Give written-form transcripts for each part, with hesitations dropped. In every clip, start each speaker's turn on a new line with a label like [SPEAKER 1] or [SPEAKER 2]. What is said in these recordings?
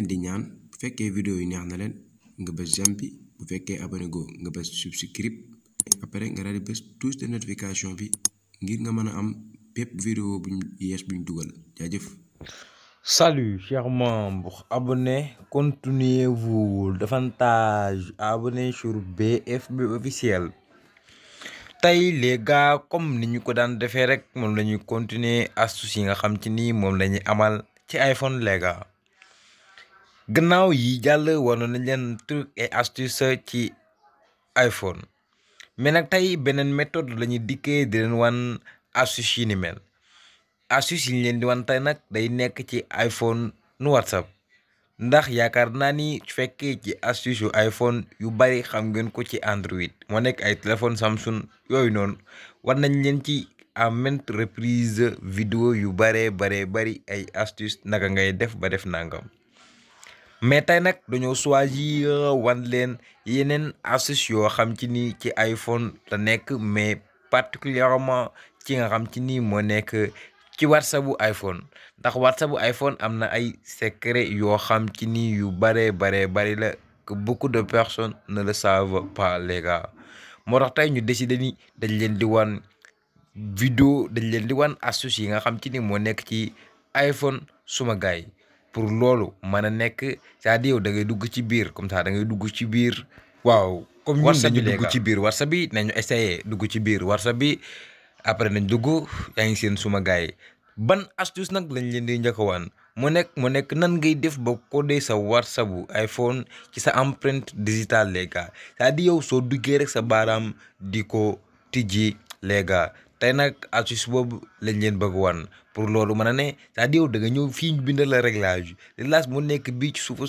[SPEAKER 1] leen di ñaan bu fekkee vidéo yi neex na leen nga bës j'aime bi bu fekkee abonné go nga bës subscribe après nga daal di bës touche de notification bi ngir nga mën a am bépp vidéo buñ yees buñ dugal jaajëf.
[SPEAKER 2] Salut chers membres, abonnez, continuez-vous davantage, abonnez sur BFB officiel. Tey les gars comme ni ñu ko daan defee rek moom la ñuy continuer astuce yi nga xam ci ni moom la ñuy amal ci iPhone les gars. Gannaaw yi jàll wanoon nañ leen truc et astuce ci iPhone mais nag tey beneen méthode la ñuy dikkee di leen wan astuce yi ni mel. astuce yi ñu leen di wan tey nag day nekk ci iPhone nu WhatsApp ndax yaakaar naa ni su fekkee ci astuce yu iPhone yu bari xam ngeen ko ci Android moo nekk ay téléphone Samsung yooyu noonu war nañ leen ci à maintes reprises vidéo yu bari ay astuce naka ngay def ba def nangam mais tey nag dañoo choisir wan leen yeneen astuce yoo xam ci ni ci iPhone la nekk mais particulièrement ci nga xam ci ni moo nekk ci WhatsApp bu iPhone ndax WhatsApp bu iPhone am na ay secret yoo xam ci ni yu bari la que beaucoup de personnes ne le savent pas les gars moo tax tey ñu décider ni dañ leen di wan vidéo dañ leen di wan astuce yi nga xam ci ni moo nekk ci iPhone suma gars yi pour loolu mën a nekk c'est-à-dire yow da ngay dugg ci biir comme ça da ngay dugg ci biir waaw comme ñun dañu dugg ci biir WhatsApp bi nañu essayer dugg ci biir WhatsApp bi après nañ dugg yaa ngi seen suma gars yi ban astuce nag lañ leen di njëkk a wan mu nekk nan ngay def ba coder sa WhatsApp bu iPhone ci sa empreinte digitale les gars c'est-à-dire yow soo duggee rek sa baaraam di ko tijji les gars tey nag astuce boobu lañ leen bëgg wan pour loolu mën a ne c'est-à-dire yow da nga ñëw fii ñu bindal la réglage moo nekk bii ci suuf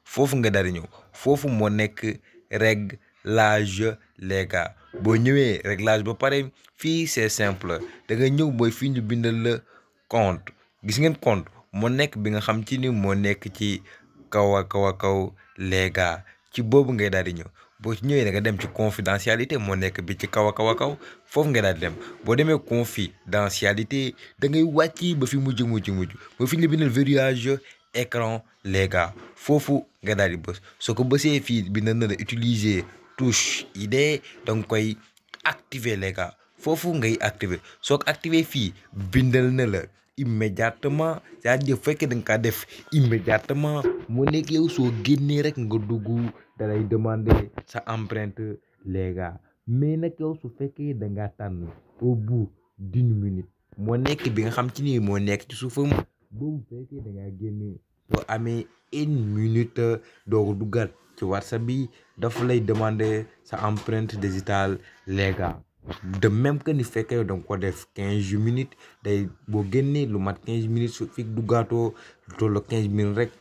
[SPEAKER 2] foofu nga daal di ñëw foofu moo nekk réglage les gars boo ñëwee réglage ba pare fii c'est simple da nga ñëw mooy fii ñu bindal la compte gis ngeen compte moo nekk bi nga xam ci ni moo nekk ci kaw a kaw les gars ci boobu ngay daal di ñëw boo ci ñëwee da nga dem ci confidentialité moo nekk bi ci kaw a kaw foofu ngay daal di dem boo demee confidentialité da ngay wàcc ba fi mujj ba fi ñu bindal verrouillage écran les gars foofu nga daal di bës soo ko bësee fii bindal na la utiliser touche ID da nga koy activer les gars foofu ngay activer soo ko activer fii bindal na la immédiatement c'est-à-dire fekkee da nga kaa def immédiatement moo nekk yow soo génnee rek nga dugg da lay demander sa empreinte les gars mais nag yow su fekkee da ngaa tànn au bout d'une minute moo nekk bi nga xam ci ni moo nekk ci suufam boobu fekkee da ngaa génne soo amee une minute doo ko duggaat ci WhatsApp bi dafa lay demander sa empreinte digitale les gars de même que ni fekkee da nga ko def 15 minutes day boo génnee lu mat 15 minutes su fi duggaatoo lu toll 15 minutes rek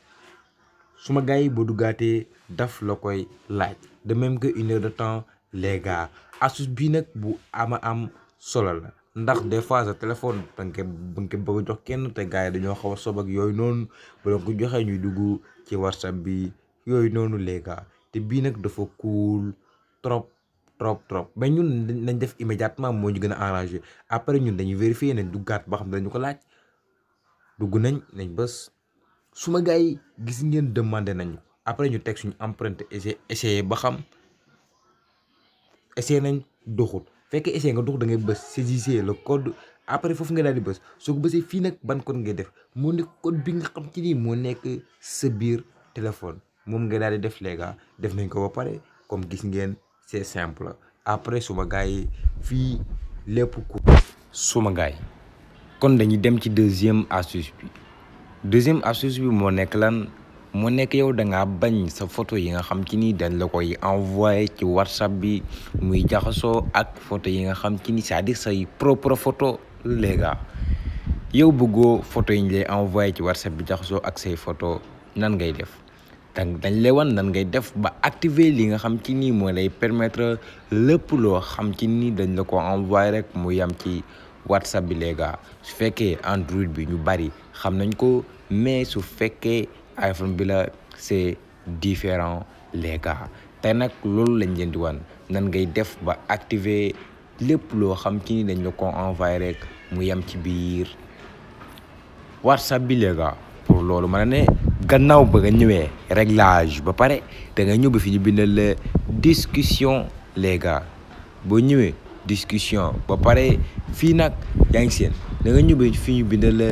[SPEAKER 2] suma gars yi boo duggaatee daf la koy laaj de même que 1 heure de temps les gars astuce bii nag bu am solo la ndax des fois sa téléphone da nga koy bëgg a jox kenn te gars yi dañoo xaw a sob ak yooyu noonu ba la ko joxee ñuy dugg ci WhatsApp bi yooyu noonu les gars te bii nag dafa cool trop mais ñun nañ def immédiatement moo ñu gën a arrangé après ñun dañuy vérifier nañ duggaat ba xam ne dañu ko laaj dugg nañ bës suma gars yi gis ngeen demandé nañu après ñu teg suñu empreinte essayé ba xam essayé nañ doxul fekkee essayé nga dox da ngay bës saisissez le code après foofu nga daal di bës soo ko bësee fii nag ban code ngay def moo nekk code bi nga xam ci nii moo nekk sa biir téléphone moom nga daal di def les gars def nañ ko ba pare comme gis ngeen c'est simple après suma gars yi fii lépp ku suma gars yi kon dañuy dem ci deuxième astuce bi moo nekk lan moo nekk yow da ngaa bañ sa photo yi nga xam ci ni dañ la koy envoyé ci WhatsApp bi muy jaxasoo ak photo yi nga xam ci ni c'est-à-dire say propre photo les gars yow bëggoo photo yi ñu lay envoyé ci WhatsApp bi jaxasoo ak say photo nan ngay def dañ lay wan nan ngay def ba activer li nga xam ci ni moo lay permettre lépp loo xam ci ni dañ la ko envoyé rek mu yam ci WhatsApp bi les gars su fekkee Android bi ñu bari xam nañ ko mais su fekkee iPhone bi la c'est différent les gars tey nag loolu lañ leen di wan nan ngay def ba activer lépp loo xam ci ni dañ la ko envoyé rek mu yam ci biir WhatsApp bi les gars pour loolu mën a ne gannaaw ba nga ñëwee réglage ba pare da nga ñëw ba fi ñu bindal la discussion les gars boo ñëwee discussion ba pare fii nag yaa ngi seen da nga ñëw ba fi ñu bindal la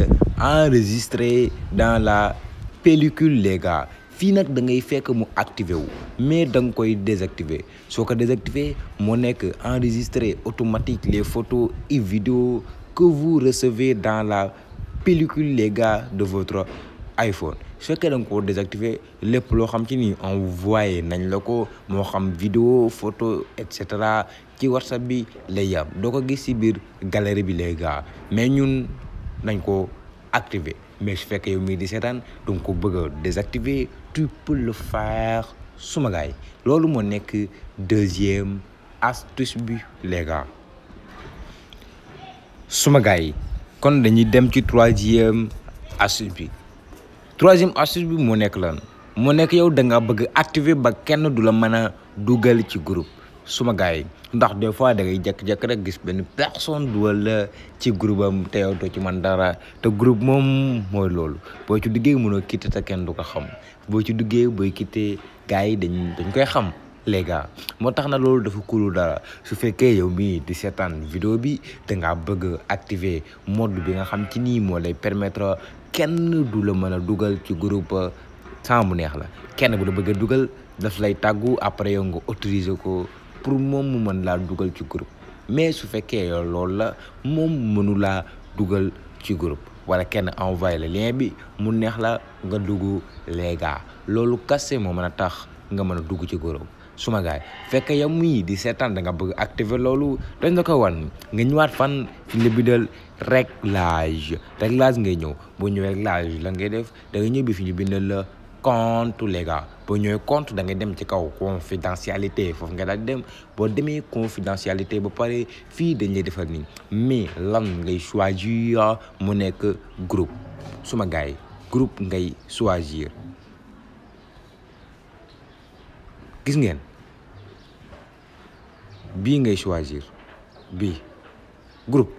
[SPEAKER 2] enregistrer dans la pellicule les gars fii nag da ngay fekk mu activé wu mais da nga koy désactiver soo ko désactiver moo nekk enregistrer automatique les photos et vidéos que vous recevez dans la pellicule les gars de votre iPhone su fekkee da nga ko désactiver lépp loo xam ci ni envoyé nañ la ko moo xam vidéo photo et cetera ci WhatsApp bi lay yam doo ko gis ci biir galerie bi les gars mais ñun nañ ko activer mais su fekkee yow mii di seetaan donc ko bëgg a désactiver tu peux le faire suma gars yi loolu moo nekk deuxième astuce bi les gars suma gars yi kon dañuy dem ci troisième astuce bi moo nekk lan moo nekk yow da nga bëgg activer ba kenn du la mën a dugal ci groupe suma gars yi ndax des fois da ngay jékki-jékki rek gis benn personne dugal la ci groupe am te yow doo ci man dara te groupe moom mooy loolu boo ci duggee mënoo quitter te kenn du ko xam boo ci duggee booy quitter gars yi dañ koy xam les gars moo tax na loolu dafa cool dara su fekkee yow mii di seetaan vidéo bi da ngaa bëgg activer mode bi nga xam ci nii moo lay permettre kenn du la mën a dugal ci groupe sans mu neex la kenn bu la bëgg a dugal daf lay tàggu après yow nga autoriser ko pour moom mu mën laa dugal ci groupe mais su fekkee yow loolu la moom mënu laa dugal ci groupe wala kenn envoyé le lien bi mu neex la nga dugg les gars loolu kase moo mën a tax nga mën a dugg ci groupe suma gaay fekk yow mii di seetaan da nga bëgg activer loolu dañ la ko wan nga ñëwaat fan fi la bindal réglage ngay ñëw boo ñëwee réglage la ngay def da nga ñëw bi fi ñu bindal la compte les gars boo ñëwee compte da ngay dem ci kaw confidentialité foofu nga daal dem boo demee confidentialité ba pare fii dañ lay defal nii mais lan ngay choisir mu nekk groupe suma gaay groupe ngay choisir gis ngeen bii ngay choisir bii groupe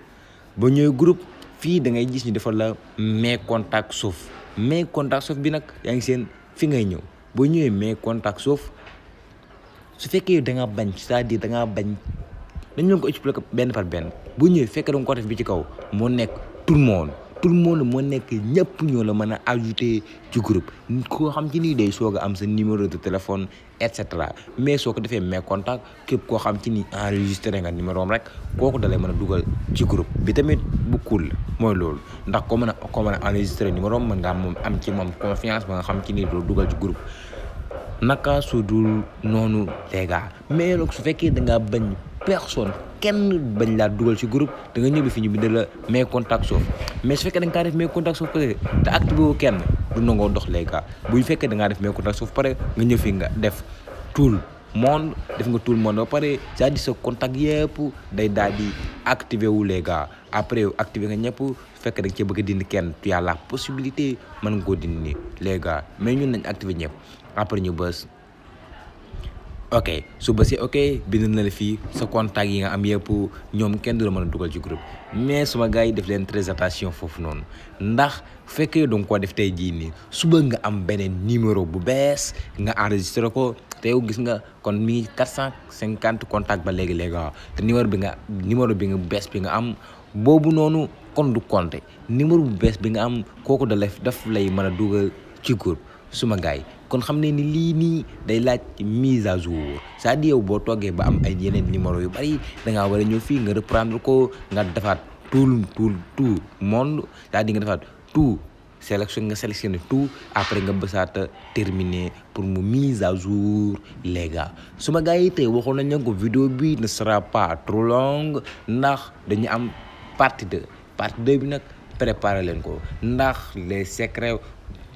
[SPEAKER 2] ba ñëwee groupe fii da ngay gis ñu defal la mes contacts sauf mes contacts sauf bi nag yaa ngi seen fi ngay ñëw boo ñëwee mes contacts sauf su fekkee da nga bañ c'est-à-dire da ngaa bañ dañ leen ko expliquer benn par benn boo ñëwee fekkee da nga ko def bi ci kaw moo nekk tout le monde moo nekk ñëpp ñoo la mën a ajouter ci groupe koo xam ci nii day soog a am sa numéro de téléphone et cetera mais soo ko defee mes contacts képp koo xam ci ni enregistré nga numéro am rek kooku da lay mën a dugal ci groupe bi tamit bu cool mooy loolu ndax koo mën a enregistré numéro am mën nga am ci moom confiance ba nga xam ci ni doo dugal ci groupe naka su dul noonu les gars mais nag su fekkee da ngaa bañ personne kenn bañ laa dugal ci groupe da nga ñëw fi ñu bind la mes contacts sauf mais su fekkee da nga kaa def mes contacts sauf pare te activé wu kenn du nangoo dox les gars bu ñu fekkee da ngaa def mes contacts sauf pare nga ñëw fi nga def tout le monde def nga tout le monde ba pare c'est-à-dire sa contact yëpp day daal di activé wu les gars après activé nga ñëpp su fekkee da nga cee bëgg a dindi kenn tu as la possibilité mën nga koo dindi les gars mais ñun nañ activé ñëpp après ñu bës ok su bësee ok bind na la fii sa contact yi nga am yëpp ñoom kenn du la mën a dugal ci groupe mais suma gars yi def leen très attention foofu noonu ndax fekkee danga ko def tey jii nii suba nga am beneen numéro bu bees nga enregistré ko te yow gis nga kon mi ngi 450 contact ba léegi te numéro bi nga bees bi nga am boobu noonu kon du compter numéro bu bees bi nga am kooku daf lay mën a dugal ci groupe suma gars yi kon xam ne ni lii nii day laaj mise à jour c'est-à-dire yow boo toogee ba am ay yeneen numéro yu bari da ngaa war a ñëw fii nga reprendre ko nga defaat tout monde c'est-à-dire nga defaat tout sélectionner tout après nga bësaat terminer pour mu mise à jour les gars suma gars yi tey waxoon nañ leen ko vidéo bi ne sera pas trop longue ndax dañu am partie 2 bi nag préparer leen ko ndax les secrets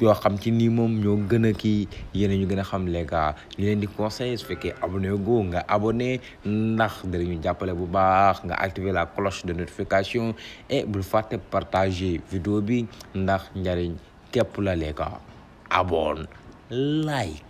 [SPEAKER 2] yoo xam ci nii moom ñoo gën a kii yéen ñu gën a xam les gars ñu leen di conseil su fekkee abonné go nga abonné ndax danañu jàppale bu baax nga activer la cloche de notification et bul fàtte partager vidéo bi ndax njariñ képp la les gars abonne like